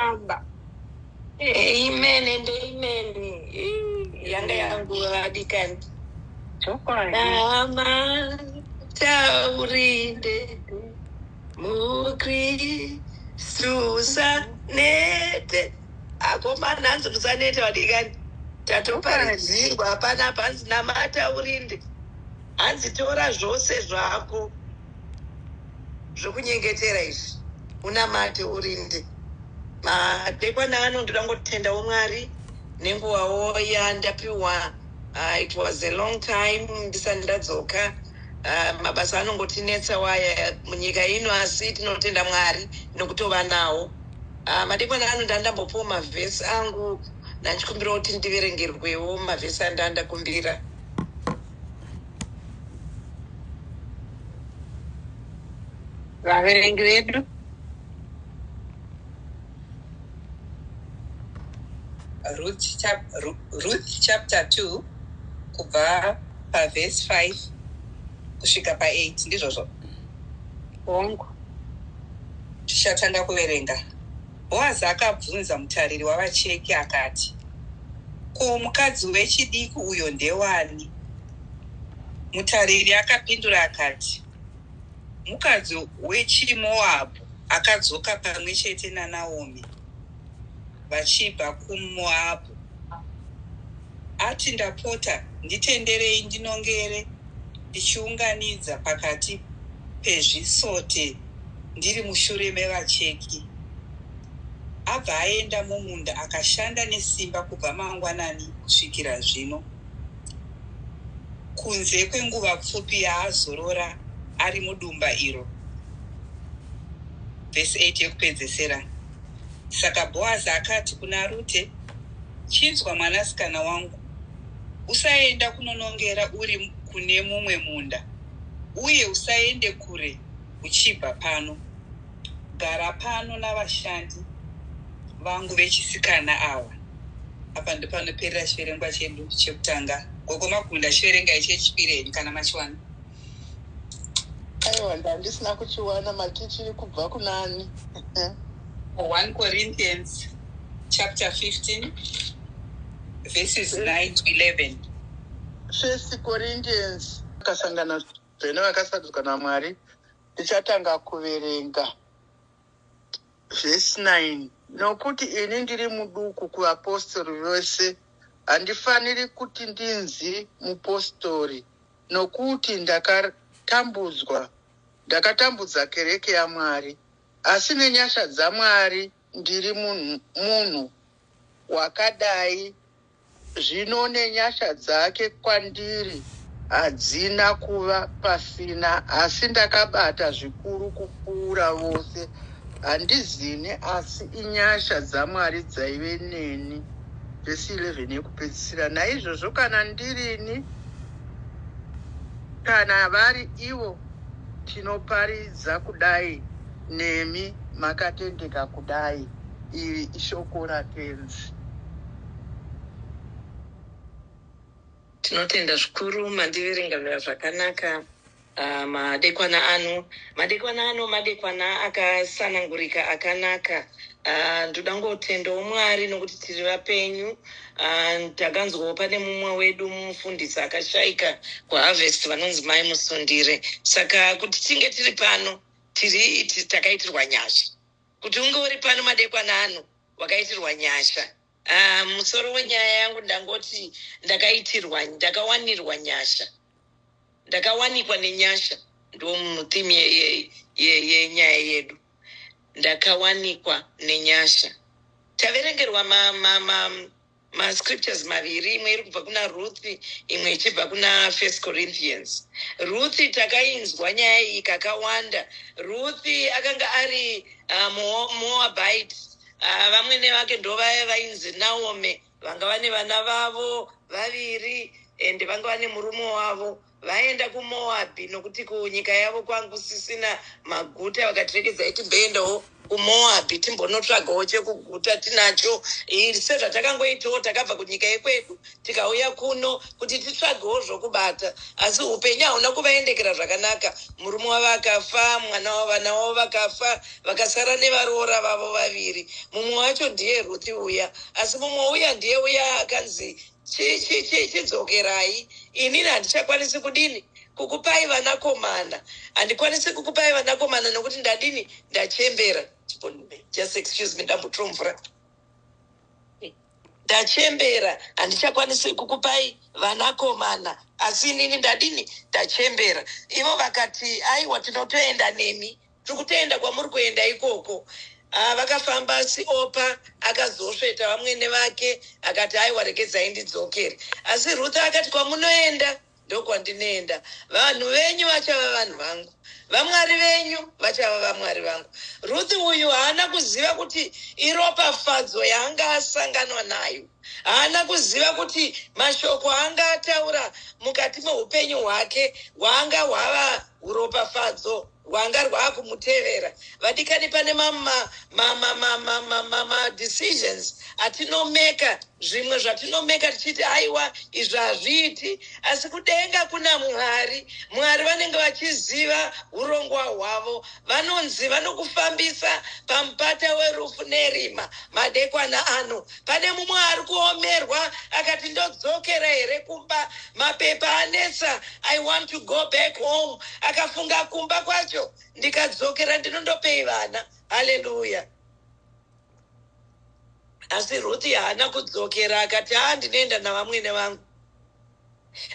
Amba. Amen and amen. Yanga yangu vadikani. Chokwadi. Nama taurinde muKristu usanete. Akomana hanzi musanete vadikani. Tatoparidzirwa panapa hanzi namata urinde. Hanzi tora zvose zvako zvokunyengetera izvi unamate urinde. Madekwana ano ndoda ngotendawo Mwari nenguvawo yandapiwa. It was a long time ndisati ndadzoka. Mabasa anongotinetsa waya munyika ino, asi tinotenda Mwari nokutova nawo. Madekwana ano ndandambopiwa mavhesi angu, ndanchikumbira kuti ndiverengerwewo mavhesi andandakumbira. Vaverengi vedu. Ruth chapter 2 kubva pavhesi 5 kusvika pa8, ndizvozvo? Hongu. Tichatanga kuverenga. Bhoazi akabvunza mutariri wavacheki akati, Ko mukadzi wechidiki uyo ndewani? Mutariri akapindura akati, Mukadzi wechiMoabhu akadzoka pamwe chete naNaomi vachibva kuMoabhu. Ati, Ndapota, nditenderei ndinongere ndichiunganidza pakati pezvisote ndiri mushure mevacheki. Abva aenda mumunda akashanda nesimba kubva mangwanani kusvikira zvino, kunze kwenguva pfupi yaazorora ari mudumba iro. Vhesi 8 yekupedzesera. Saka Bhoazi akati kuna Rute, Chinzwa mwanasikana wangu, usaenda kunonongera uri kune mumwe munda, uye usaende kure uchibva pano. Gara pano navashandi vangu vechisikana ava. Apa ndopanoperera chiverengwa chedu chekutanga. Gogo Magunda, chiverengai chechipiri henyu kana machiwana. Aiwa, ndandisina kuchiwana. Mati chiri kubva kunani? 1 Corinthians chapter 15 verses 9 to 11. First Corinthians akasangana zvene vakasarudzwa naMwari. Ndichatanga kuverenga vhesi 9. Nokuti ini ndiri muduku kuvapostori vose, handifaniri kuti ndinzi mupostori, nokuti ndakatambudzwa ndakatambudza kereke yaMwari. Asi nenyasha dzaMwari ndiri munhu, munhu wakadai. Zvino nenyasha dzake kwandiri hadzina kuva pasina, asi ndakabata zvikuru kupfuura vose. Handizini, asi inyasha dzaMwari dzaive neni. Vhesi 11 yekupedzisira. Naizvozvo kana ndirini kana vari ivo, tinoparidza kudai, nemi makatendeka kudai. Iri ishoko raTenzi. Tinotenda zvikuru, mandiverenga zvakanaka. Madekwana ano, madekwana ano, madekwana akasanangurika akanaka. Ndoda ngotendawo Mwari nokuti tiri vapenyu. Takanzwawo pane mumwe wedu mufundisi akashaika kuHarvest, vanonzi Mai Musundire. Saka kuti tinge tiri pano, tiri takaitirwa nyasha. Kuti unge uri pano madekwana ano, wakaitirwa nyasha. Musoro wenyaya yangu ndangoti ndakaitirwa, ndakawanirwa nyasha, ndakawanikwa nenyasha. Ndo mutheme yenyaya yedu, ndakawanikwa nenyasha. Taverengerwa mascriptures maviri, imwe iri kubva kuna Ruth, imwe ichibva kuna First Corinthians. Ruth takainzwa nyaya iyi kakawanda. Ruth akanga ari Moabite. Vamwene vake ndo vaya vainzi Naome, vanga vane vana vavo vaviri, ende vanga vane murume wavo. Vaenda kuMoabhi nokuti kunyika yavo kwangu kusisina maguta. Vakatiregedzai timboendawo kuMoabhi timbonotsvagawo chekuguta tinacho. Sezvatakangoitawo takabva kunyika yekwedu tikauya kuno kuti titsvagewo zvokubata. Asi upenyu hauna kuvaendekera zvakanaka. Murume wavo akafa, mwana wavana wavo vakafa, vakasara nevaroora vavo vaviri. Mumwe wacho ndiye Ruthi uya, asi mumwe uya ndiye uya akanzi chidzokerai, inini handichakwanisi kudini kukupai vanakomana, handikwanisi kukupai vanakomana nokuti ndadini, ndachembera. Just excuse me, ndambotora mvura. Ndachembera, handichakwanisi kukupai vanakomana, asi inini ndadini, ndachembera. Ivo vakati, aiwa, tinotoenda nemi, tiri kutoenda kwamuri kuenda ikoko. Vakafamba, asi Opa akazosveta vamwene vake akati, aiwa, regedzai ndidzokere. Asi Ruth akati, kwamunoenda ndokwandinoenda, vanhu venyu vachava vanhu vangu, vamwari venyu vachava vamwari vangu. Ruth uyu haana kuziva kuti iropafadzo yaanga asanganwa nayo, haana kuziva kuti mashoko aanga ataura mukati meupenyu hwake hwanga hwava uropafadzo rwanga rwakumutevera. Vadikani, pane madecisions atinomeka, zvimwe zvatinomeka tichiti aiwa, izvi hazviiti, asi kudenga kuna Mwari. Mwari vanenge vachiziva urongwa hwavo, vanonzi vanokufambisa pamupata werufu nerima. Madekwana ano pane mumwe ari kuomerwa akati, ndodzokera here kumba? Mapepa anetsa, I want to go back home. Akafunga kumba kwacho, ndikadzokera ndinondopei vana? Haleluya. Asi Ruthi haana kudzokera, akati, haa, ndinoenda navamwene vangu.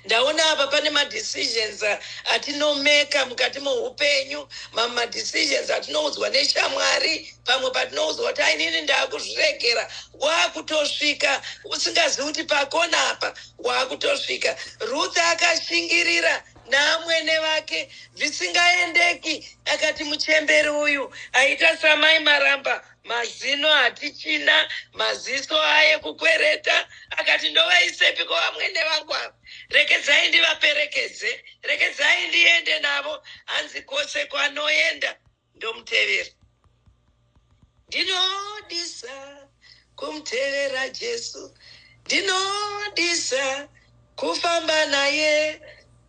Ndaona apa pane madecisions atinomeka mukati moupenyu, mamwe madecisions atinoudzwa neshamwari, pamwe patinoudzwa kuti ainini ndaakuzviregera, waakutosvika usingazivi kuti pakona apa waakutosvika. Ruth akashingirira naamwene vake zvisingaendeki, akati muchemberi uyu aita samai Maramba, mazino hatichina, maziso aye kukwereta. Akati, ndovaisepiko vamwene vangu ava? Regedzai ndivaperekedze, regedzai ndiende navo. Hanzi kwose kwanoenda ndomutevera. Ndinodisa kumutevera Jesu, ndinodisa kufamba naye,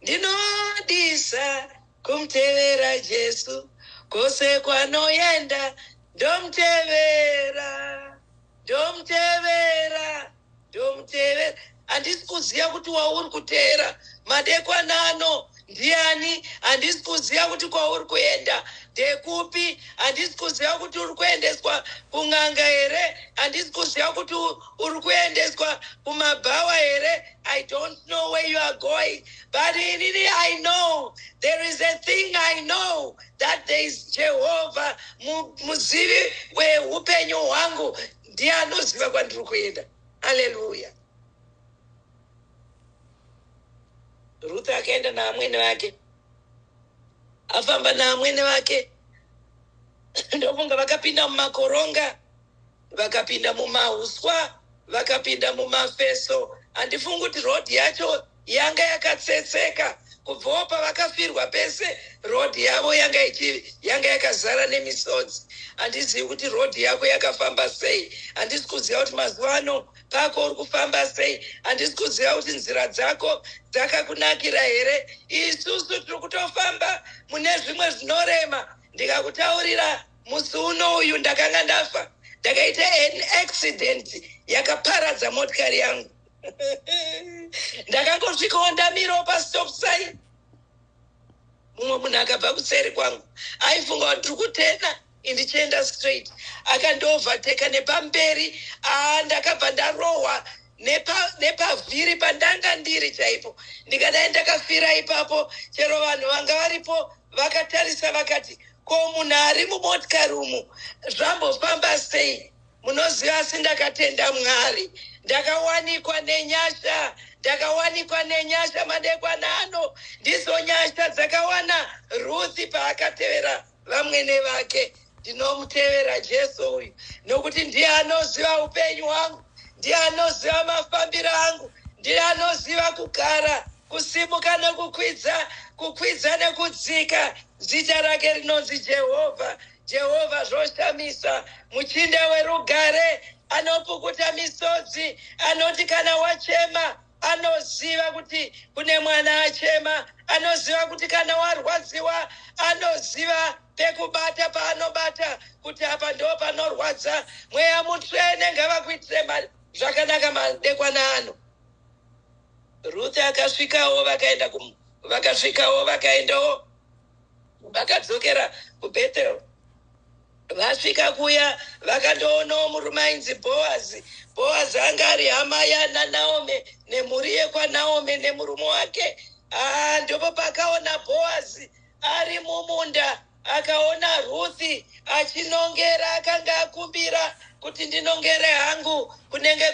ndinodisa kumutevera Jesu, kwose kwanoenda ndomutevera, ndomutevera, ndomutevera. Handisi kuziva kuti wauri kuteera madekwanano ndiani, handisi kuziva kuti kwauri kuenda ndekupi, handisi kuziva kuti uri kuendeswa kun'anga here, handisi kuziva kuti uri kuendeswa kumabhawa here. I don't know where you are going, but inini I know there is a thing I know, that there is Jehovah, muzivi weupenyu hwangu, ndiye anoziva kwandiri kuenda. Aleluya. Ruth akaenda naamwene vake, afamba naamwene vake, ndofunga vakapinda mumakoronga, vakapinda mumauswa, vakapinda mumafeso. Handifungi kuti rodhi yacho yanga yakatsetseka. Kubvawo pavakafirwa pese, rodhi yavo yanga yakazara nemisodzi. Handizivi kuti rodhi yako yakafamba sei, handisi kuziva kuti mazuva ano pako uri kufamba sei, handisi kuziva kuti nzira dzako dzakakunakira here. Isusu tiri kutofamba mune zvimwe zvinorema. Ndikakutaurira musi uno uyu, ndakanga ndafa, ndakaita an accident yakaparadza motikari yangu. Ndakangosvikawo ndamirawo pastop sign, mumwe munhu akabva kuseri kwangu, aifunga kuti ndiri kutena, indichienda straight, akandiovertaka nepamberi. Aa, ndakabva ndarohwa nepavhiri pandanga ndiri chaipo, ndikadai ndakafira ipapo. Chero vanhu vanga varipo vakatarisa vakati, ko munhu ari mumotikari umu zvambofamba sei? Munoziva, asi ndakatenda Mwari, ndakawanikwa nenyasha, ndakawanikwa nenyasha. Madekwana ano ndizo nyasha dzakawana Ruthi paakatevera vamwene vake. Ndinomutevera Jesu uyu nokuti ndiye anoziva upenyu hwangu, ndiye anoziva mafambiro angu, ndiye anoziva kugara, kusimuka nekukwidza, kukwidza nekudzika. Zita rake rinonzi Jehovha. Jehovha zvoshamisa. Muchinda werugare anopukuta misodzi, anoti kana wachema anoziva kuti kune mwana achema, anoziva kuti kana warwadziwa anoziva pekubata paanobata kuti apa ndo panorwadza. Mweya Mutsvene ngavakuitire zvakanaka madekwana ano. Ruth akasvikawo, vakaenda vakasvikawo, vakaendawo, vakadzokera kuBethel. Vasvika kuya vakandoonawo murume ainzi Bhoazi. Bhoazi anga ari hama yanaNaome nemhuri yekwaNaome nemurume wake. Ah, ndipo pakaona Bhoazi ari mumunda, akaona Ruthi achinongera. Akanga akumbira kuti ndinongere hangu kunenge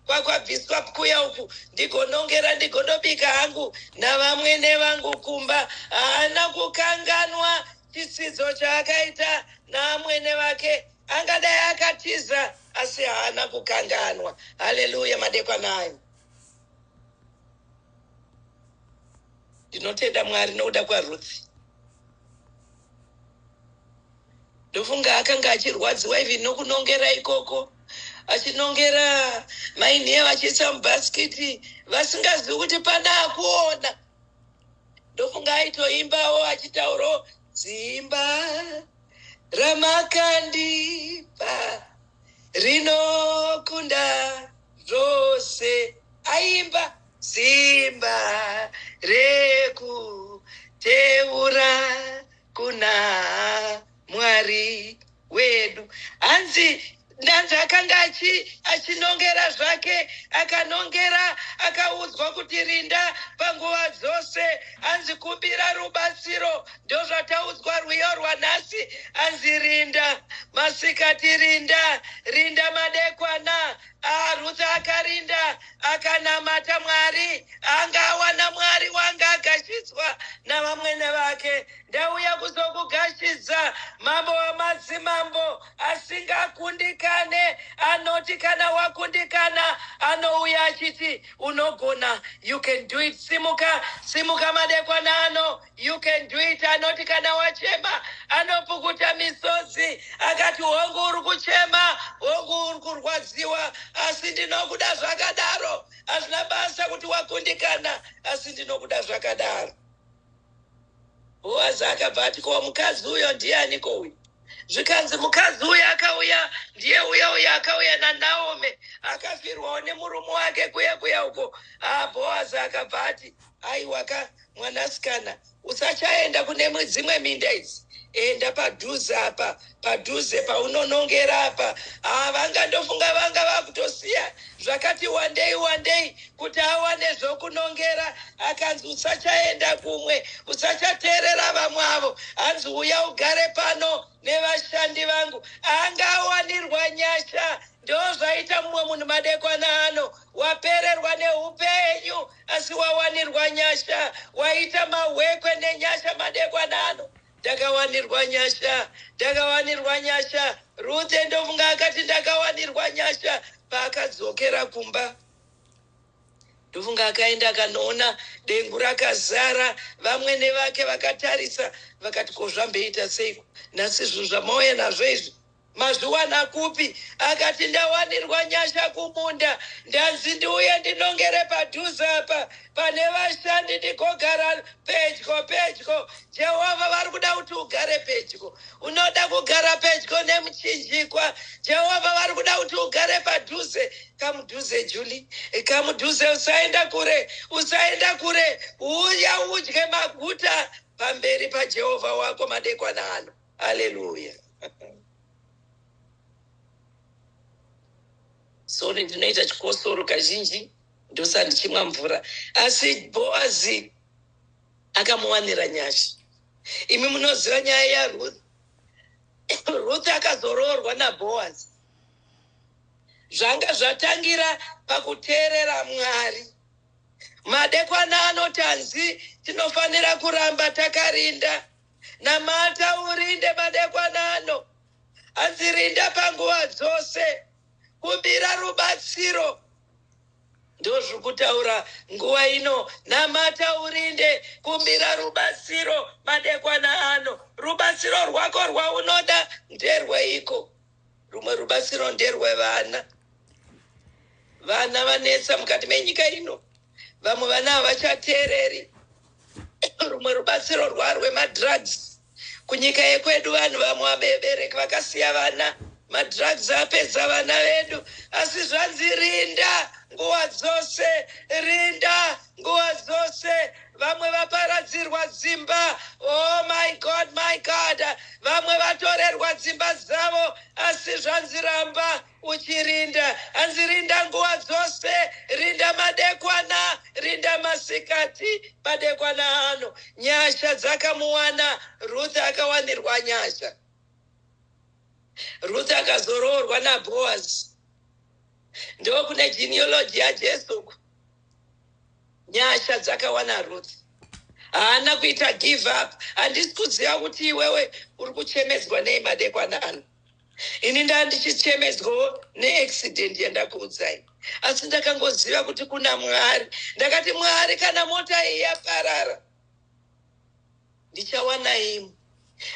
kwabviswa kuya uku, ndigonongera, ndigonobika hangu navamwene vangu kumba. Haana kukanganwa chitsidzo chaakaita naamwene vake. Angadai akatiza, asi haana kukanganwa. Haleluya. Madekwanayo ndinotenda Mwari nokuda kwaRuthi. Ndofunga akanga achirwadziwa even nokunongera ikoko, achinongera mainhiya vachiisa mubhasikiti, vasingazivi kuti pana akuona. Ndofunga aitoimbawo achitaurawo, "Simba ramakandipa rinokunda zvose." Aimba simba rekuteura kuna Mwari wedu. Hanzi ndanzi akanga achinongera zvake, akanongera, akaudzwa kuti rinda panguva dzose. Hanzi kumbira rubatsiro. Ndozvataudzwa rwiyo rwanhasi. Hanzi rinda masikati, rinda, rinda madekwana. Ruth akarinda, akanamata Mwari, anga awana Mwari wanga agashidzwa navamwene vake. Ndauya kuzokugashidza Mambo wamadzimambo asingakundikane, anoti kana wakundikana anouya achiti unogona, you can do it. Simuka, simuka madekwana ano, you can do it. Anoti kana wachema anopukuta misodzi, akati hongu uri kuchema, hongu uri kurwadziwa, asi ndinokuda zvakadaro. Hazvina basa kuti wakundikana, asi ndinokuda zvakadaro. Boazi akabva ati, "Ko mukadzi uyo ndianiko uyu?" Zvikanzi mukadzi uyu akauya ndiye uya uya akauya naNaome, akafirwawo nemurume wake kuya kuya uko. Bhoazi akabva ati, "Aiwaka mwanasikana, usachaenda kune dzimwe minda idzi, enda padhuze apa, padhuze paunonongera apa." Vanga ndofunga vanga vakutosiya zvakati wandei wandei kuti awane zvokunongera. Akanzi usachaenda kumwe, usachateerera vamwe avo. Hanzi uya ugare pano nevashandi vangu. Anga awanirwa nyasha. Ndo zvaita mumwe munhu madekwana ano. Wapererwa neupenyu, asi wawanirwa nyasha. Waita mahwekwe nenyasha madekwana ano. Ndakawanirwa nyasha, ndakawanirwa nyasha. Ruthe ndofunga akati ndakawanirwa nyasha. Paakadzokera kumba, ndofunga akaenda akanoona dengu rakazara. Vamwene vake vakatarisa vakati, "Ko zvamboita seiko nhasi? Zvinhu zvamauya nazvo izvi mazviwana kupi?" Akati, "Ndawanirwa nyasha kumunda. Ndanzi ndiuye ndinongere padhuze apa pane vashandi, ndigogara pedyo pedyo." Jehovha vari kuda kuti ugare pedyo. Unoda kugara pedyo nemuchinjikwa. Jehovha vari kuda kuti ugare padhuze. Kamudhuze, Juli, kamudhuze. Usaenda kure, usaenda kure. Uya udye maguta pamberi paJehovha wako madekwana ano. Aleluya. Sorry, ndinoita chikosoro kazhinji, ndosa ndichimwa mvura. Asi Bhoazi akamuwanira nyasha. Imi munoziva nyaya yaRuth. Ruth akazoroorwa naBhoazi. Zvanga zvatangira pakuteerera Mwari. Madekwana anotanzi tinofanira kuramba takarinda. Namata, urinde madekwana ano. Hanzi rinda panguva dzose, kumbira rubatsiro. Ndozviri kutaura nguva ino. Namata urinde, kumbira rubatsiro madekwana ano. Rubatsiro rwako rwaunoda nderweiko? Rumwe rubatsiro nderwevana. Vana vanetsa mukati menyika ino. Vamwe vana havachateereri. Rumwe rubatsiro rwarwemadrugs. Kunyika yekwedu vanhu vamwe vabereki vakasiya vana, madrugs apedza vana vedu. Asi zvanzi rinda nguva dzose, rinda nguva dzose. Vamwe vaparadzirwa dzimba. Oh my God, my God. Vamwe vatorerwa dzimba dzavo, asi zvanzi ramba uchirinda. Hanzi rinda nguva dzose, rinda madekwana, rinda masikati. Madekwana ano nyasha dzakamuwana. Ruth akawanirwa nyasha. Ruth akazoroorwa naBoaz. Ndokune genealogy yaJesu. Nyasha dzakawana Ruth. Haana kuita give up. Handisi kuziva kuti iwewe uri kuchemedzwa nei madekwana ano. Ini ndaa ndichichemedzwawo neaccident yandakuudzai, asi ndakangoziva kuti kuna Mwari. Ndakati, Mwari, kana mota iyi yaparara, ndichawana imwe.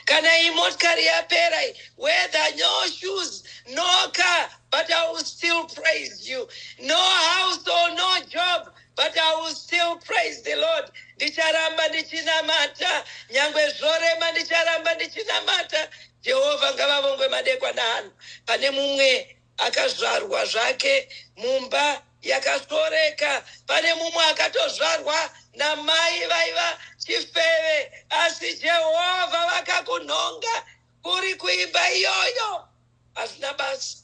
Kana iyi motikari yapera, whether no shoes, no car, but I will still praise you. No house or no job, but I will still praise the Lord. Ndicharamba ndichinamata, nyangwe zvorema, ndicharamba ndichinamata. Jehovha ngavavongwe madekwana ano. Pane mumwe akazvarwa zvake mumba yakasvoreka. Pane mumwe akatozvarwa namai vaiva chifeve, asi Jehovha vakakunhonga kuri kuimba iyoyo. Hazvina basa,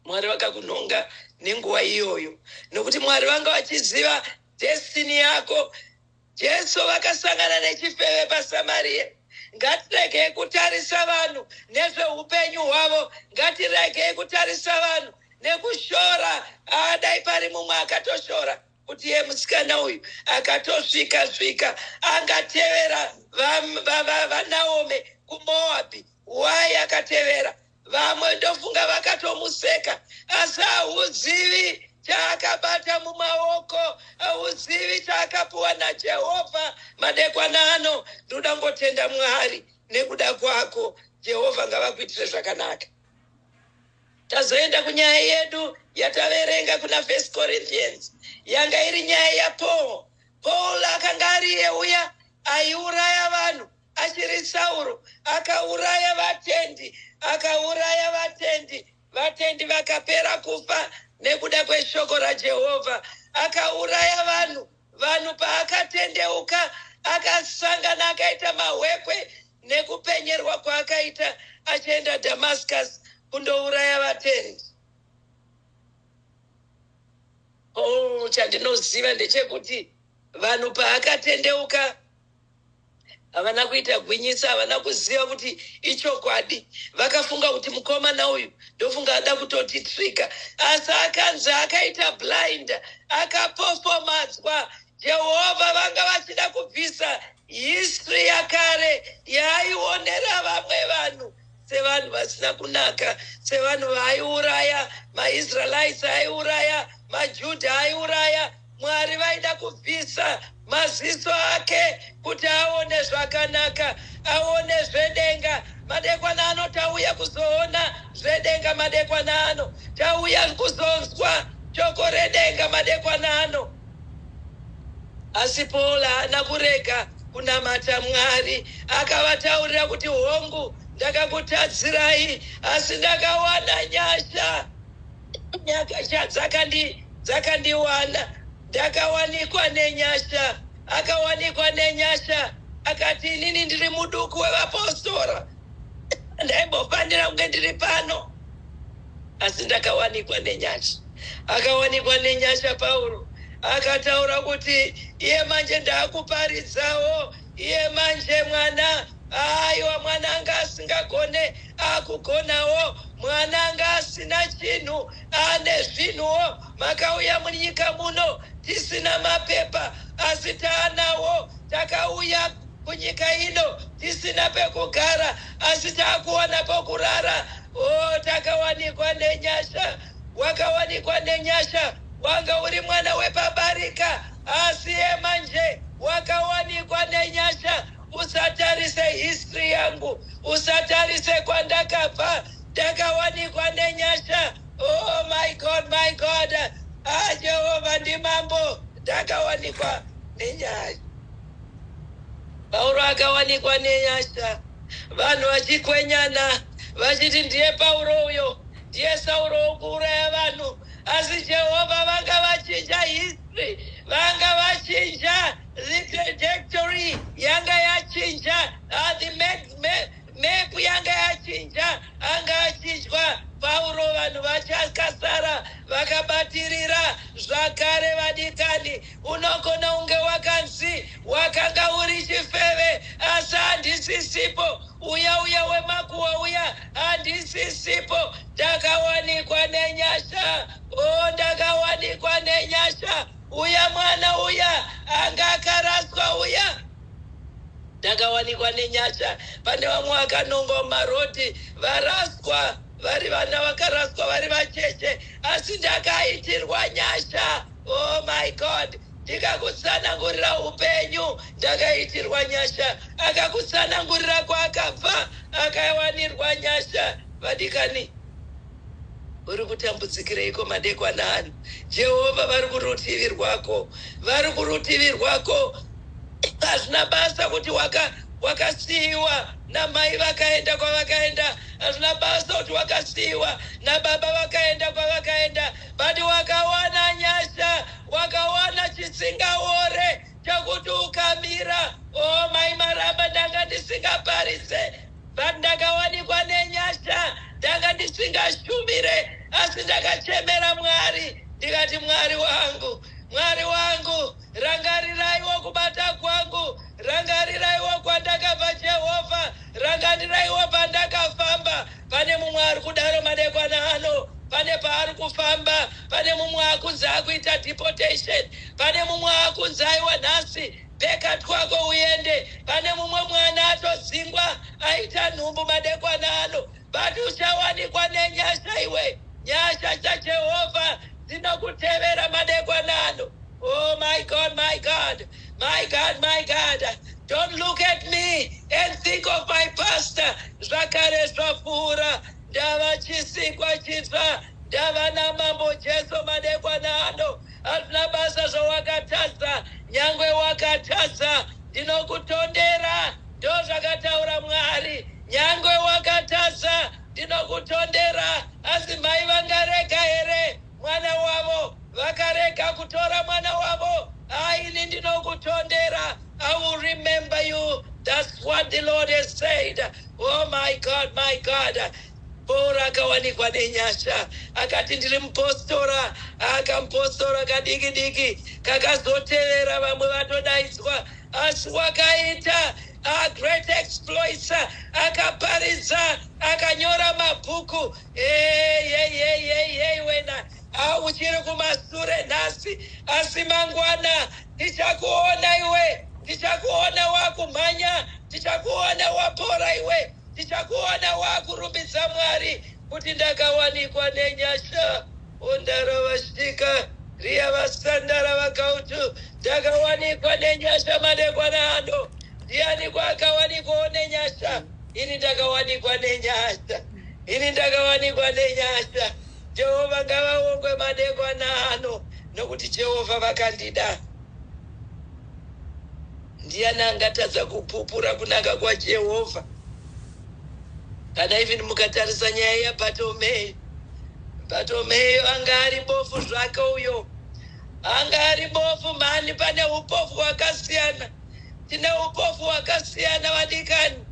Mwari vakakunhonga nenguva iyoyo, nokuti Mwari vanga vachiziva destiny yako. Jesu vakasangana nechifeve paSamaria. Ngatiregei kutarisa vanhu nezveupenyu hwavo. Ngatiregei kutarisa vanhu nekushora. Adai pari mumwe akatoshora kuti ye musikana uyu akatosvika svika angatevera vaNaome kuMoabhi. Wai akatevera? Vamwe ndofunga vakatomuseka, asi hauzivi chaakabata mumaoko, hauzivi chaakapiwa naJehovha. Madekwana ano ndoda ngotenda Mwari nekuda kwako. Jehovha ngavakuitire zvakanaka. Tazoenda kunyaya yedu yataverenga kuna First Corinthians. Yanga iri nyaya yaPaul. Paul akanga ari uya aiuraya vanhu achiri Sauro. Akauraya vatendi, akauraya vatendi. Vatendi vakapera kufa nekuda kweshoko raJehovha. Akauraya vanhu. Vanhu paakatendeuka, akasangana, akaita mahwekwe nekupenyerwa kwaakaita achienda Damascus kundouraya vatendi. Oh, chandinoziva ndechekuti vanhu paakatendeuka havana kuita gwinyisa, havana kuziva kuti ichokwadi. Vakafunga kuti mukomana uyu ndofunga ada kutotitrika, asi akanzi akaita blind, akapofomadzwa. Jehovha vanga vachida kubvisa history yakare yaaionera vamwe vanhu sevanhu vasina kunaka, sevanhu vaaiuraya, maIsraelites aiuraya, maJudha aiuraya. Mwari vaida kubvisa maziso ake kuti aone zvakanaka, aone zvedenga. Madekwana ano tauya kuzoona zvedenga. Madekwana ano tauya kuzonzwa shoko redenga madekwana ano. Asi Paul haana kurega kunamata Mwari. Akavataurira kuti, hongu, ndakakutadzirai, asi ndakawana nyasha. Nyasha dzakandiwana, ndakawanikwa nenyasha. Akawanikwa nenyasha. Akati, inini ndiri muduku wevapostora, ndaimbofanira kunge ndiri pano, asi ndakawanikwa nenyasha. Akawanikwa nenyasha Pauro. Akataura kuti iye manje ndaakuparidzawo. Iye manje mwana, aiwa, mwana anga asingagone akugonawo. Mwana anga asina chinhu ane zvinhuwo. Makauya munyika muno tisina mapepa, asi taanawo. Takauya kunyika ino tisina pekugara, asi taakuwana pokurara. O, takawanikwa nenyasha. Wakawanikwa nenyasha. Wanga uri mwana wepabarika, asi yemanje wakawanikwa nenyasha. Usatarise history yangu, usatarise kwandakabva, ndakawanikwa nenyasha. Oh my God, my God. Ah, Jehovha ndimambo, ndakawanikwa nenyasha. Pauro akawanikwa nenyasha, vanhu vachikwenyana vachiti ndiye Pauro uyo, ndiye Sauro wokuuraya vanhu, asi Jehovha vanga vachinja history, vanga vachinja the trajectory, yanga yachinja, the map yanga yachinja, anga achinjwa Pauro. Vanhu vachakasara vakabatirira zvakare. Vadikani, unogona unge wakanzi wakanga uri chifeve, asi handisisipo. Uya uya wemakuwa uya, handisisipo. Ndakawanikwa nenyasha. O, ndakawanikwa nenyasha. Uya mwana uya anga akaraswa uya, ndakawanikwa nenyasha. Pane vamwe vakanongwa mumarodhi, varaswa vari vana, vakaraswa vari vacheche, asi ndakaitirwa nyasha. Oh my God, ndikakutsanangurira upenyu, ndakaitirwa nyasha. Akakutsanangurira kwaakabva, akawanirwa nyasha. Vadikani, uri kutambudzikireiko madekwana ano? Jehovha vari kurutivi rwako, vari kurutivi rwako. Hazvina basa kuti wakasiyiwa namai vakaenda kwavakaenda, hazvina basa kuti wakasiyiwa nababa vakaenda kwavakaenda, but wakawana nyasha, wakawana chisingaore chekuti ukamira. O mai Maramba, ndanga ndisingaparise, but ndakawanikwa nenyasha. Ndanga ndisingashumire, asi ndakachemera Mwari, ndikati, "Mwari wangu, Mwari wangu, rangariraiwo kubata kwangu, rangariraiwo kwandakabva. Jehovha, rangariraiwo pandakafamba." Pane mumwe ari kudaro madekwana ano, pane paari kufamba. Pane mumwe akunzi akuita deportation, pane mumwe akunzi aiwa, nhasi peka twako uende. Pane mumwe mwana atodzingwa, aita nhumbu madekwana ano, but uchawanikwa nenyasha iwe. Nyasha dzaJehovha dzinokutevera madekwana ano. Oh my God, my God, my God, my God. Don't look at me and think of my pastor. Zvakare zvapfuura, ndava chisikwa chitsva, ndava naMambo Jesu madekwana ano. Hazvina basa zvawakatadza, nyangwe wakatadza, ndinokutondera. Ndo zvakataura Mwari, nyangwe wakatadza, ndinokutondera. Asi mai vangarega here mwana wavo? Vakarega kutora mwana wavo. Aini ndinokutondera. I will remember you. That's what the Lord has said. Oh my God, my God. Pauro akawanikwa nenyasha, akati, "Ndiri mupostora." Akamupostora kadiki diki kakazotevera vamwe vatodaidzwa, asi wakaita great exploits, akaparidza, akanyora mabhuku. Eyeyeyeyey, wena uchiri kumasure nhasi, asi mangwana tichakuona iwe, tichakuona wakumhanya, tichakuona wapora iwe, tichakuona wakurumbidza Mwari kuti ndakawanikwa nenyasha. Ondaravasvika riya vasandara vakautu, ndakawanikwa nenyasha madekwana ano. Ndiani kwakawanikwawo nenyasha? Ini ndakawanikwa nenyasha, ini ndakawanikwa nenyasha. Jehovha ngavaongwe madekwana ano, nokuti Jehovha vakandida. Ndiani angatadza kupupura kunaka kwaJehovha? Kana even mukatarisa nyaya yaBhatomei, Bhatomei anga ari bofu zvake uyo, anga ari bofu mhani. Pane upofu hwakasiyana, tine upofu hwakasiyana, vadikani.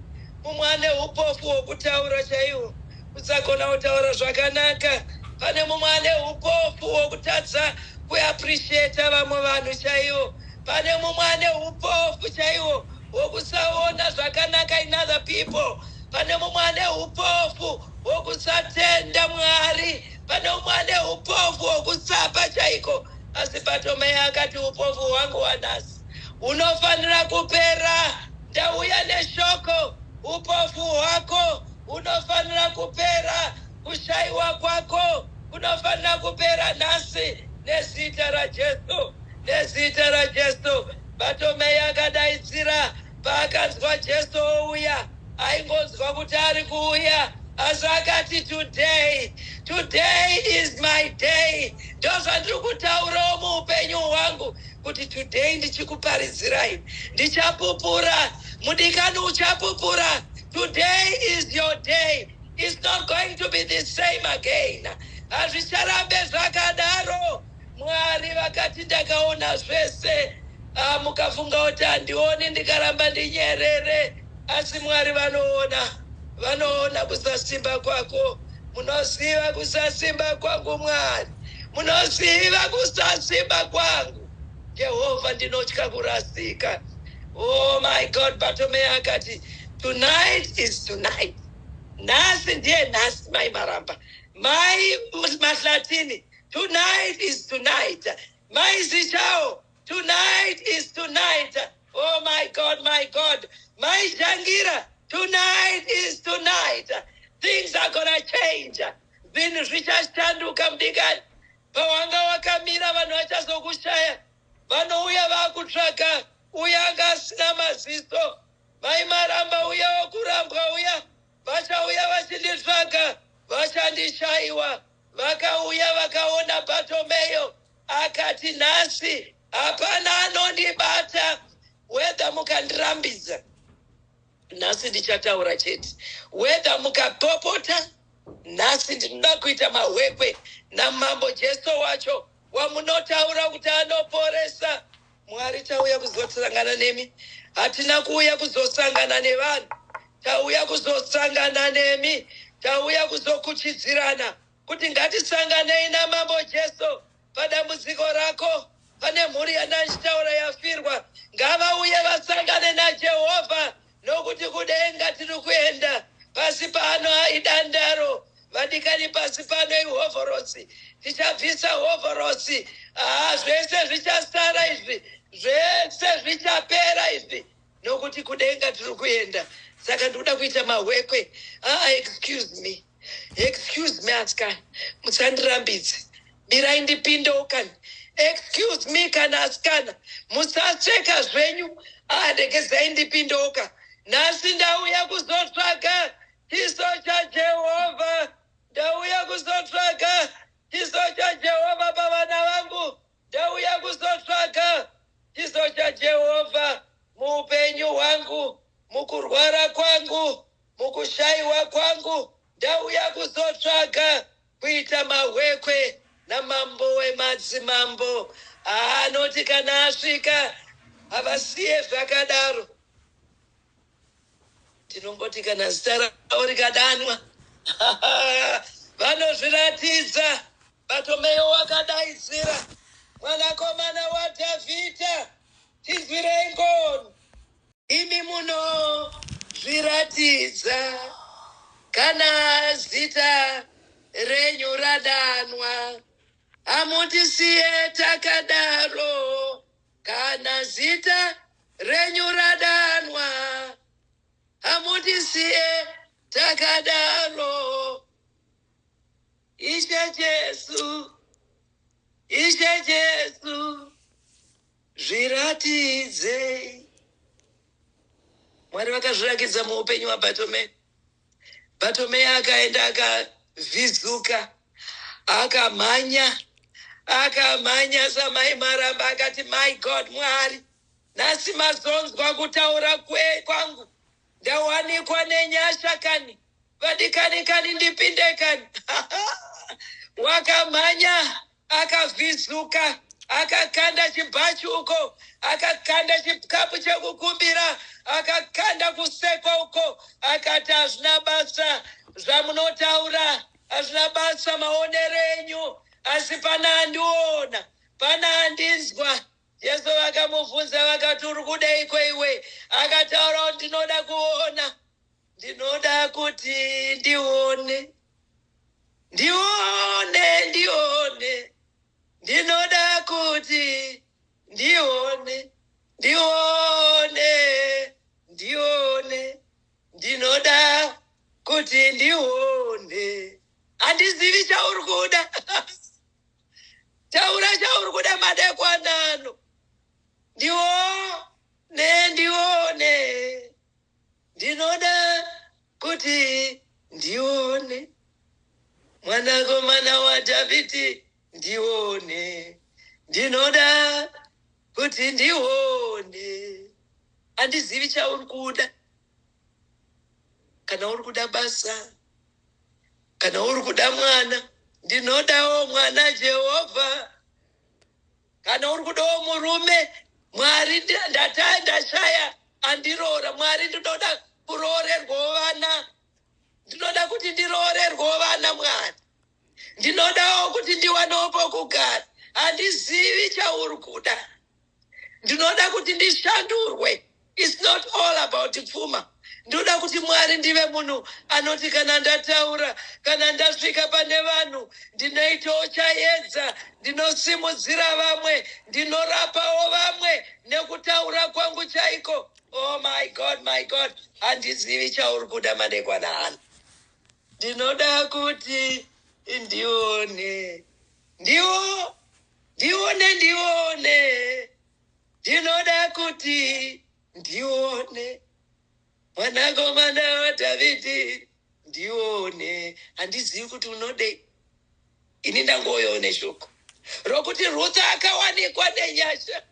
Mumwe ane upofu hwokutaura chaiwo, kusagona kutaura zvakanaka. Pane mumwe ane upofu hwokutadza kuappreciata vamwe vanhu chaivo. Pane mumwe ane upofu chaiwo hwokusaona zvakanaka in other people. Pane mumwe ane upofu hwokusatenda Mwari. Pane mumwe ane upofu hwokusapa chaiko. Asi Bhatomei akati, "Upofu hwangu hwanhasi hunofanira kupera. Ndauya neshoko, upofu hwako hunofanira kupera, kushayiwa kwako kunofanira kupera nhasi." Nezita raJesu, nezita raJesu. Bhatomei akadaidzira paakanzwa Jesu ouya. Aingonzwa kuti ari kuuya, asi akati, "Today, today is my day." Ndozvandiri kutaurawo muupenyu hwangu kuti today ndichikuparidzirai, ndichapupura. Mudikani, uchapupura. Today is your day. It's not going to be the same again. Hazvicharambe zvakadaro. Mwari vakati, "Ndakaona zvese." Ah, mukafunga kuti handioni, ndikaramba ndinyerere, asi Mwari vanoona. Vanoona kusasimba kwako. Munoziva kusasimba kwangu, Mwari. Munoziva kusasimba kwangu, Jehovha. Ndinotya kurasika. Oh my God. Batomei akati, "Tonight is tonight." Nhasi ndiye nhasi. Mai Maramba, Mai Mahlatini, tonight is tonight. Mai Zichao, tonight is tonight. Oh my God, my God. Mai Jangira, tonight is tonight. Things are gonna change. Zvinhu zvichashanduka, mudikani. Pawanga wakamira, vanhu vachazokushaya. Vanouya vakutsvaka uya anga asina maziso. Mai Maramba, uya wokurambwa uya, vachauya vachinditsvaga, vachandishayiwa. Vakauya vakaona Bhatomeyo akati, "Nhasi hapana anondibata. Whether mukandirambidza, nhasi ndichataura chete. Whether mukapopota, nhasi ndinoda kuita mahwekwe namambo Jesu wacho wamunotaura kuti anoporesa." Mwari, tauya kuzosangana nemi. Hatina kuuya kuzosangana nevanhu, tauya kuzosangana nemi. Tauya kuzokuchidzirana kuti ngatisanganei namambo Jesu padambudziko rako. Pane mhuri yandanchitaura yafirwa, ngavauye vasangane naJehovha, nokuti kudenga tiri kuenda. Pasi pano idandaro, vadikani. Pasi pano ihovhorosi. Tichabvisa hovhorosi. Haa, zvese zvichasara izvi, zvese zvichapera izvi, nokuti kudenga tiri kuenda. Saka ndikuda kuita mahwekwe. Aa, excuse me, excuse me, asikana, musandirambidze. Mirai ndipindewo kani. Excuse me kana, asikana, musaseka zvenyu. Andegezai ndipindewo ka. Nhasi ndauya kuzotsvaga chiso chaJehovha. Ndauya kuzotsvaga chiso chaJehovha pavana vangu. Ndauya kuzotsvaga chiso chaJehovha muupenyu hwangu, mukurwara kwangu, mukushayiwa kwangu. Ndauya kuzotsvaga kuita mahwekwe namambo wemadzimambo. Anoti kana asvika, havasiye zvakadaro. Tinongoti kana zita ravo rikadanwa, vanozviratidza. Batomeyo wakadaidzira, "Mwanakomana waDhavhidha, tinzwirei ngoni." Imi munozviratidza kana zita renyu radanwa. Hamutisiye takadaro kana zita renyu radanwa. Hamutisiye takadaro, Ishe Jesu. Ishe Jesu, zviratidzei. Mwari vakazvirakidza muupenyu hwaBhatomei. Bhatomei akaenda akavhizuka, akamhanya, akamhanya samai Maramba. Akati, "My God, Mwari, nhasi mazonzwa kutaura kwangu. Ndawanikwa nenyasha kani. Vadikani kani, ndipinde kani." Wakamhanya, akavhizuka, akakanda chibhachi uko, akakanda chikapu chekukumbira, akakanda kusekwa uko. Akati, "Hazvina basa zvamunotaura, hazvina basa maonero enyu, asi pana andiona, pana andinzwa." Jesu vakamubvunza vakati, "Uri kudeiko iwe?" Akataura kuti, "Ndinoda kuona, ndinoda kuti ndione, ndione, ndione. Ndinoda kuti ndione, ndione, ndione. Ndinoda kuti ndione." Handizivi chauri kuda, taura. waDhavhidhi, ndione. Ndinoda kuti ndione. Handizivi chauri kuda. Kana uri kuda basa, kana uri kuda mwana, ndinodawo mwana Jehovha. Kana uri kudawo murume, Mwari, ndata ndashaya andiroora. Mwari, ndinoda kuroorerwawo vana. Ndinoda kuti ndiroorerwawo vana, Mwari. Ndinodawo kuti ndiwanewo pokugara. Handizivi chauri kuda. Ndinoda kuti ndishandurwe. It's not all about pfuma. Ndinoda kuti, Mwari, ndive munhu anoti kana ndataura, kana ndasvika pane vanhu, ndinoitawo chaedza, ndinosimudzira vamwe, ndinorapawo vamwe nekutaura kwangu chaiko. Oh my God, my God, handizivi chauri kuda madekwana ano. Ndinoda kuti ndione, ndiwo ndione, ndione. Ndinoda kuti ndione mwanakomana waDhavhidhi, ndione. Handizivi kuti unodei. Ini ndangoyowo neshoko rokuti Ruth akawanikwa nenyasha,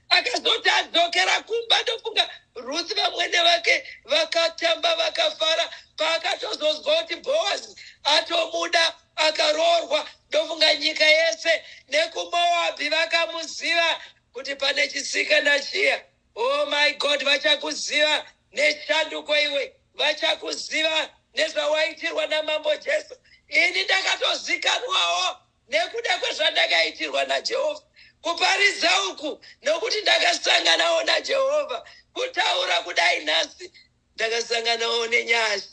akazoti adzokera kumba. Ndofunga Ruth vamwene vake vakatamba, vakafara paakatozonzwa kuti Bhoazi atomuda, akaroorwa. Ndofunga nyika yese nekuMoabhi vakamuziva kuti pane chisikana chiya. Oh my God, vachakuziva neshanduko iwe, vachakuziva nezvawaitirwa naMambo Jesu. Ini ndakatozikanwawo nekuda kwezvandakaitirwa naJehovha. Kuparidza uku nokuti ndakasanganawo naJehovha. Kutaura kudai nhasi, ndakasanganawo nenyasha,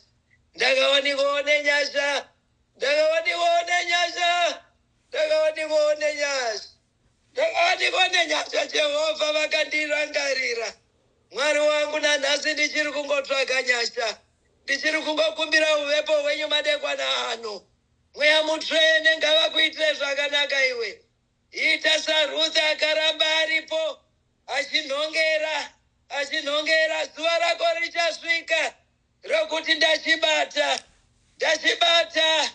ndakawanikwawo nenyasha, ndakawanikwawo nenyasha, ndakawanikwawo nenyasha, ndakawanikwa nenyasha. Jehovha vakandirangarira, Mwari wangu. Nanhasi ndichiri kungotsvaga nyasha, ndichiri kungokumbira uvepo hwenyu madekwana ano. Mweya Mutsvene ngavakuitire zvakanaka iwe. Ita saRuth akaramba aripo achinhongera, achinhongera. Zuva rako richasvika rokuti ndachibata, ndachibata.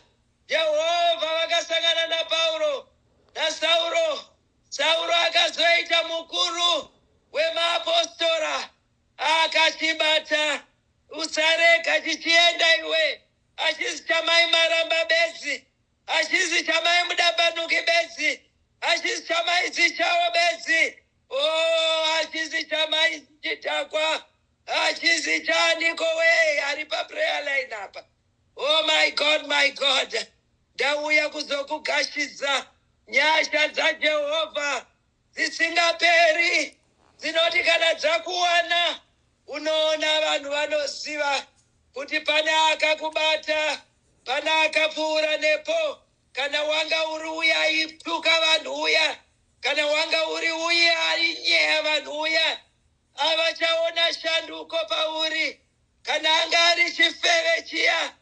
Jehovha vakasangana naPauro, naSauro. Sauro akazoita mukuru wemaapostora, akachibata. Usarega chichienda iwe. Hachisi chamai Maramba bedzi, hachisi chamai Mudambanuki bedzi, hachisi chamai Zichawo bedzi, o hachisi chamai Chidhakwa, hachisi chaaniko wei ari paprayer line apa. Oh my God, my God, ndauya kuzokugashidza nyasha dzaJehovha dzisingaperi, dzinoti kana dzakuwana, unoona vanhu vanoziva kuti pane akakubata, pane akapfuura nepo. Kana wanga uri uya aituka vanhu uya, kana wanga uri uye ainyeya vanhu uya, avachaona shanduko pauri. Kana anga ari chifeve chiya,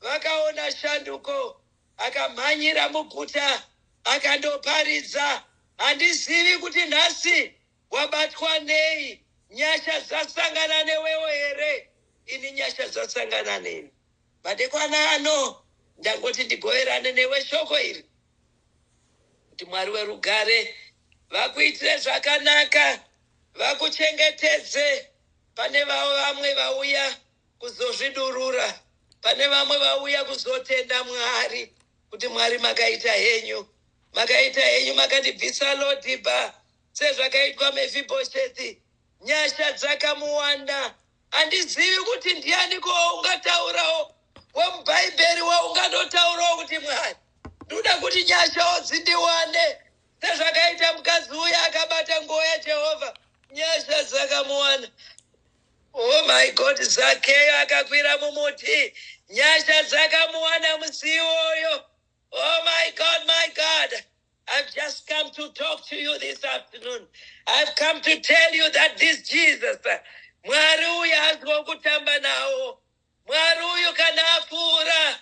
vakaona shanduko, akamhanyira muguta akandoparidza. Handizivi kuti nhasi wabatwa nei. Nyasha dzasangana newewo here? Ini nyasha dzasangana neni madekwana ano. Ndangoti ndigoverane newe shoko iri kuti Mwari werugare vakuitire zvakanaka, vakuchengetedze. Pane vavo vamwe vauya kuzozvidurura, pane vamwe vauya kuzotenda Mwari kuti Mwari makaita henyu, makaita henyu, makandibvisa Lodhiba sezvakaitwa Mefibhoshethi. Nyasha dzakamuwanda. Handizivi kuti ndianiko waungataurawo wemubhaibheri, waungandotaurawo kuti Mwari, ndoda kuti nyashawo dzindiwane sezvakaita mukadzi uya akabata nguo yaJehovha, nyasha dzakamuwana. Oh my God, Zakeyo akakwira mumuti, nyasha dzakamuwana musi iwoyo. Oh my God, my God, I've just come to talk to you this afternoon. I've come to tell you that this Jesus, Mwari uyu haazwa kutamba nawo. Mwari uyu kana apfuura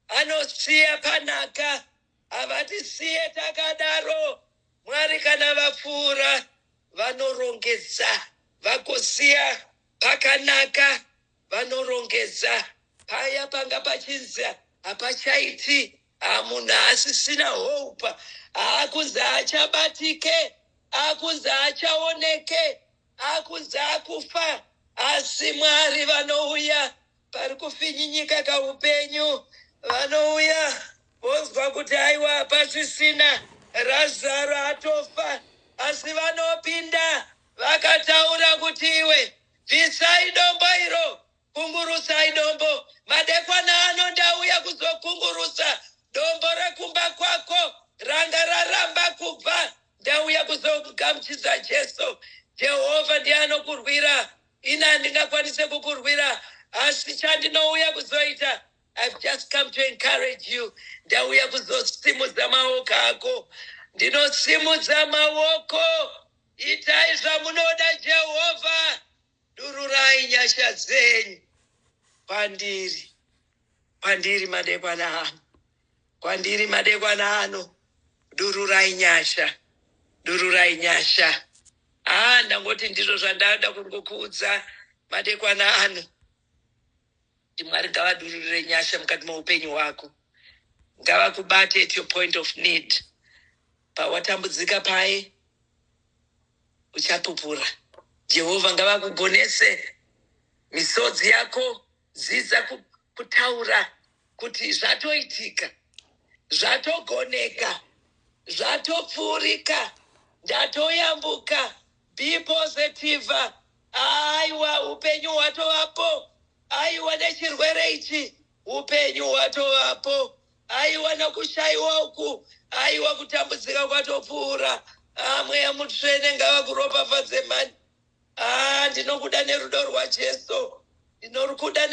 anosiya panaka, havatisiye takadaro. Mwari kana vapfuura vanorongedza, vakusiya pakanaka, vanorongedza paya panga pachinzi hapachaiti. Munhu haasisina hope, aakunzi haachabatike, akunzi haachaoneke, akunzi akufa. Asi Mwari vanouya pari kufinyinyika kaupenyu, vanouya vonzwa kuti aiwa, pasisina, Razaro atofa. Asi vanopinda vakataura kuti iwe, bvisai dombo iro, kungurusai dombo. Madekwana ano ndauya kuzokungurusa dombo rekumba kwako ranga raramba kubva. Ndauya kuzogamuchidza Jesu. Jehovha ndiye anokurwira, ini handingakwanise kukurwira, asi chandinouya kuzoita, I've just come to encourage you. Ndauya kuzosimudza maoko ako. Ndinosimudza maoko. Itai zvamunoda, Jehovha. Dururai nyasha dzenyu kwandiri, kwandiri madekwana ano, kwandiri madekwana ano. Dururai nyasha, dururai nyasha. Ah, ndangoti ndizvo zvandada kungokuudza madekwana ano, kuti Mwari ngavadururire nyasha mukati meupenyu hwako, ngavakubate at your point of need. Pawatambudzika paye, uchapupura. Jehovha ngavakugonese misodzi yako. Dzidza kutaura kuti zvatoitika, zvatogoneka, zvatopfuurika, ndatoyambuka. Be positive. Aiwa, upenyu hwatovapo. Aiwa, nechirwere ichi upenyu hwatovapo. Aiwa, nokushayiwa uku, aiwa, kutambudzika kwatopfuura. Ah, Mweya Mutsvene ngavakuropafadze mani. Ah, ndinokuda nerudo rwaJesu. Ndinokuda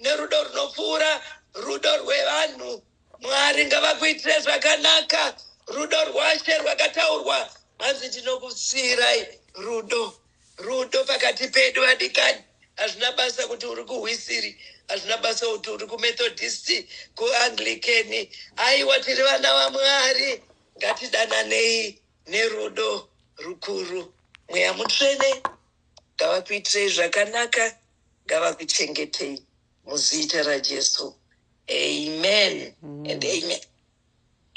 nerudo runopfuura rudo rwevanhu. Mwari ngavakuitire zvakanaka. Rudo rwaShe rwakataurwa, hanzi ndinokusiyirai rudo. Rudo pakati pedu, vadikani. Hazvina basa kuti uri kuhwisiri, hazvina basa kuti uri kuMethodist, kuAnglican. Aiwa, tiri vana vaMwari. Ngatidananei nerudo rukuru. Mweya Mutsvene ngavakuitirei zvakanaka, ngavakuchengetei muzita raJesu. Amen and amen.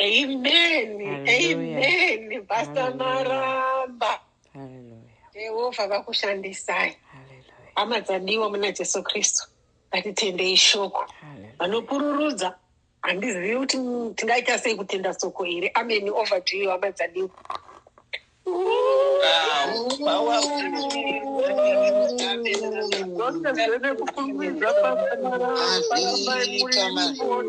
Amen. Hallelujah. Amen, Pastor. Hallelujah. Maramba. Hallelujah. Jehovha vakushandisai. Hallelujah. Hama dzadiwa muna Jesu Kristu, ngatitendei shoko. Hallelujah. Vanopururudza, handizivi kuti tingaita sei kutenda soko iri. Amen. Over to you, hama dzadiwa. Wow, powerful. Zvose zvenekukungwidza, Pastor Maramba, rambai Mazita, muripo.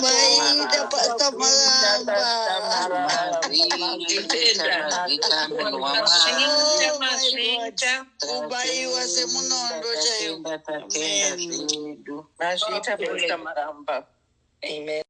mazita, Pastor Maita, Maramba. Pastor Maramba. Mazita, mazita, munhu waMwari. Mazvita. Oh my God. Mazvita. Kubayiwa Tatenda, semunondo chaiwo. tatenda, tatenda Amen. zvedu. Mazviita, Pastor Maramba. Amen.